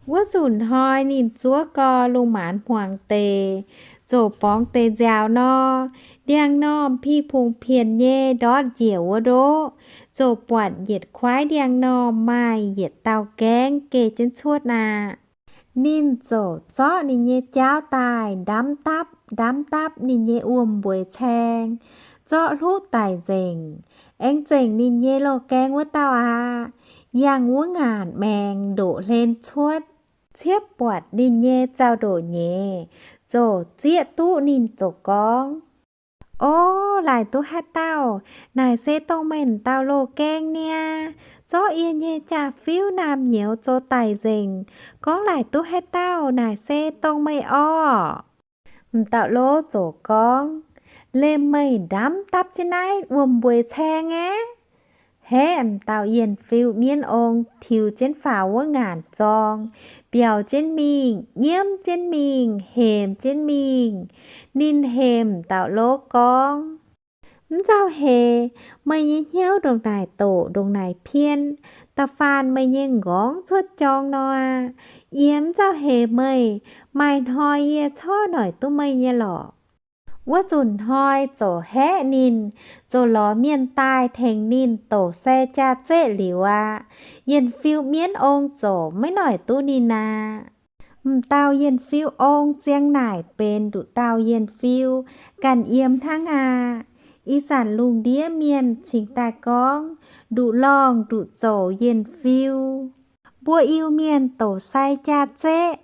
Wuov nzunc hnoi ninh zuov gau, lungh maanz hmuangx deix, ziouc borngz deix nziaaux nor, ndiangx-normh pih pungx pienx nyei ndortv njiec wuov ndoqv, ziouc buatc yietc kuaaiv ndiangx-normh maaih yietc dauh gaengv geh jienv cuotv aqv. Ninh ziouc zorqv ninh nyei jaauv daaih ndamv dapv ndamv dapv ninh nyei wuom-mbueic caeng, zorqv hluqv daic nzengc, aengx zengc ninh nyei loz-gaeng wuov dauh aqv. Yangh wuov ngaanc maengx ndoqv hlen cuotv, ciepv buatc ninh nyei zaux-ndoqv nyeiz, ziouc zieqv duqv ninh ziouc gorngv, O, laaic duqv haaix dauh? Naaic se dongh meih dauh loz-gaeng niaa. Zorqv yie nyei jaa-fiuv naamh nyouz zoux daic nzengc. Gorngv laaic duqv haaix dauh? Naaic se dongh meih orqc? M'dauh lov ziouc gorngv, Lemh meih ndamv dapv jienv naaiv wuom-mbueic caeng aeqv? Haeqv m'dauh yienh fiu mienv ong tiux jienv faaux wuov ngaanc zorng, biaux jienv mingh, nyiemv jienv mingh, hemx jienv mingh. Ninh hemx m'dauh lov gorngv, Mv nzauh heix, meih nyei hnyouv ndongc naaic doqc ndongc naaic pien, da'faanh meih nyei nqorngv cuotv jorng nor aqv. Yie mv nzauh heix meih, maaih hnoi yie corc noic duqv meih nyei lorqc. Wuov nzunc hnoi ziouc haeqv ninh, ziouc lorz mienh daaih tengx ninh doqc sai jaa-zeqv liuz aqv. Yienh fiu mienv ong ziouc maiv noic duqv ninh aqv. M'dauh yienh fiu ong ziang naaic benx nduqc dauh yienh fiu ganh yiem hnangv aqv. Ih zanc lungh ndiev mienh cingx daaih gorngv nduqc lorngh nduqc zoux yienh fiu. Mbuo Iu-Mienh doqc sai jaa-zeqv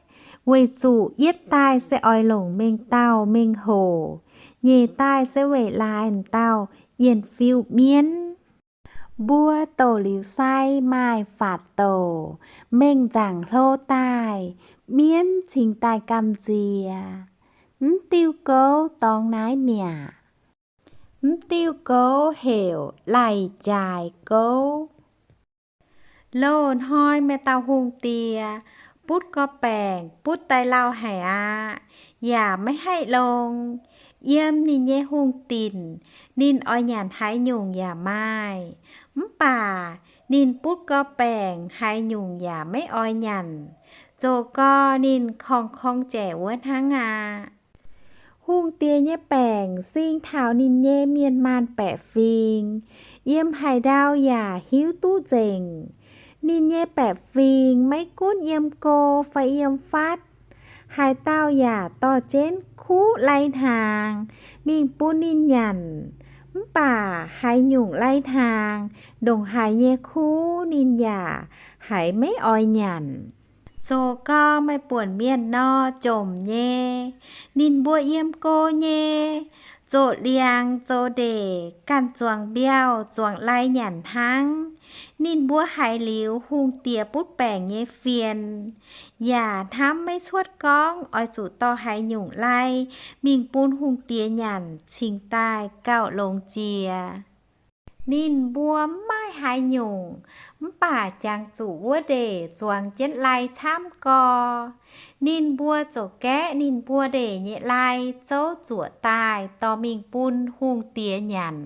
weic zuqc yietv daaih se oix longc mengh dauh mengh hoc, nyeic daaih se weic laaix m'dauh yienh fiu mienv. Mbuo doqc liuz sai maaih faatv douc, mengh nzaangc hlo daaih, mienv cingx daaih gamh nziex. Mv diuh gouv dorngx naaiv mi'aqv. Mv diuh gouv heuc lai-jaaix gouv. Loz-hnoi maaih dauh hungh diex butv gorqv-baengc butv daaih lauh haic aqv, yaac maiv haih longx. Yiem ninh nyei hungh dinc, ninh oix nyanc haaix nyungc yaac maaih. Mv baac ninh butv gorqv-baengc haaix nyungc yaac maiv oix nyanc, zoux gau ninh korngh-korngh jaic wuov hnangv aqv. Hungh diex nyei baengc sing taux ninh nyei mienh maanh baeqc fingx, yiem haaix ndau yaac hiuv duqv nzengc. Ninh nyei baeqc fingx maiv gunv yiem go fai yiem fatv, Haaix dauh yaac dorh jienv kuv lai hnaangx mingh bun ninh nyanc, mv baac haaix nyungc lai hnaangx, ndongc haaix nyei kuv ninh yaac haiz maiv oix nyanc. Zoux gau, meih buonc mienh nor jomc nyei. Ninh mbuo yiem go nyei, zoqc liangx zoux ndeic, ganh zuangx mbiauh zuangx lai nyanc hnangv. Ninh mbuo haiz liuz hungh diex butv baengc nyei fienx, yaac hnamv maiv cuotv gorngv oix zuqc dorh haaix nyungc lai mingh bun hungh diex nyanc cingx daaih gauh longx jiex. Ninh mbuo mv maaih haaix nyungc, mv baac jangx zuqc wuov ndeic zuangx jienv lai camv gorx. Ninh mbuo ziouc gaeqv ninh mbuo ndeic nyei lai zouv zuoqc daaih dorh mingh bun hungh diex nyanc.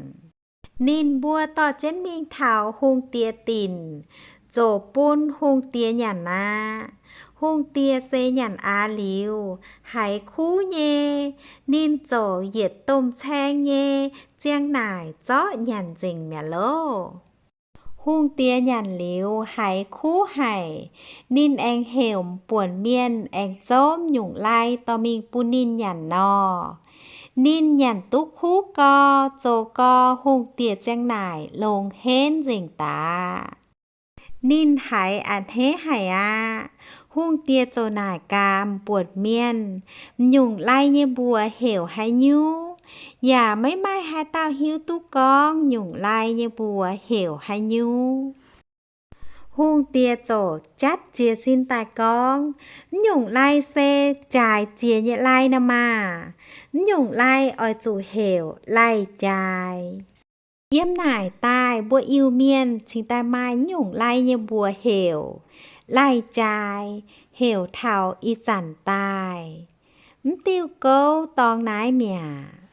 Ninh mbuo dorh jienv mingh taux hungh diex dinc, ziouc bun hungh diex nyanc aqv. Hungh diex seix nyanc aax liuz, haiz kuv nyei, ninh ziouc yietc domh caeng nyei ziang naaic zorqv nyanc nzengc mi'aqv loh. Hungh diex nyanc liuz haiz kuv haic, ninh aengx heuc buonc mienh aengx zouv nyungc lai dorh mingh bun ninh nyanc nor. Ninh nyanc duqv kuv gorx, zoux gorx hungh diex ziang naaic longx henv nzengc daaih. Ninh haiz a'hneiv haic aqv. Hungh diex ziouc naaic gaamz buonc mienh, m'nyungc lai nyei mbuox heuc haaix nyungc, yaac maiv maaih haaix dauh hiuv duqv gorngv nyungc lai nyei mbuox heuc haaix nyungc. Hungh diex ziouc jatv jiez sin daaih gorngv, m'nyungc lai se jaaix jiex nyei lai nor maah! M'nyungc lai oix zuqc heuc Lai-Jaaix. Yiem naaic daaih mbuo Iu-Mienh cingx daaih maaih m'nyungc lai nyei mbuox heuc Lai-Jaaix, heuc taux ih zanc daaih. Mv diuh gouv dorngx naaiv mi'aqv.